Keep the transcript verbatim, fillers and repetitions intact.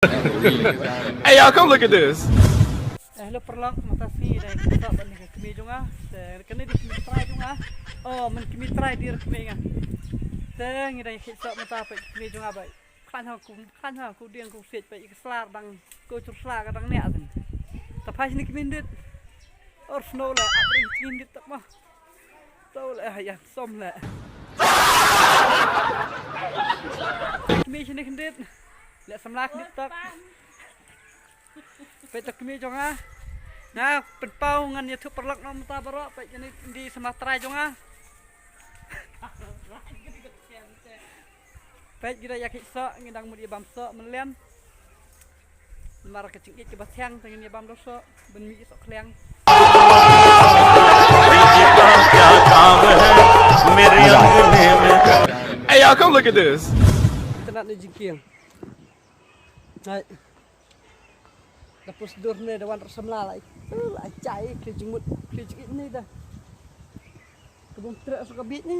Hey, y'all, come look at this. Eh, hello paralok, mynta sngi da khie suk bad kane ka kmie jong nga. Te kane dei kmie trai jong nga. Oh, man kmie trai dei kmie nga. Te ngi da khie suk mynta bad kmie jong nga bad. Khlaiñ ha ku, khlaiñ ha ku dieng ku siej bad ka sla dang, ku chur sla ka dang niah. Te phai shane kmie ndit. Or snow la, ap ring kmie ndit tak ma. To leh, ah, ïa, som leh. Kmie shane khyndiat. Leh samla khyndiat tak. Peit to kmie jong nga. Nga pynpaw ngan ïathuh paralok na mynta baroh, peit kane dei samla trai jong nga. Peit ki da ïa khie suk, ngi dang mut ïa bam suk, mynlian. Namar ka jingïeit kaba thiang, te ngin ïa bam da suk, ban mih suk khliang. Hey, y'all, come look at this. Tynat ne jingkieng. Hai. Da pus dur ne da wan rasa mla lai. Lai chai, kli jingmut, kli jingïeit ne da. Ka bum treh sa ka bieit ne.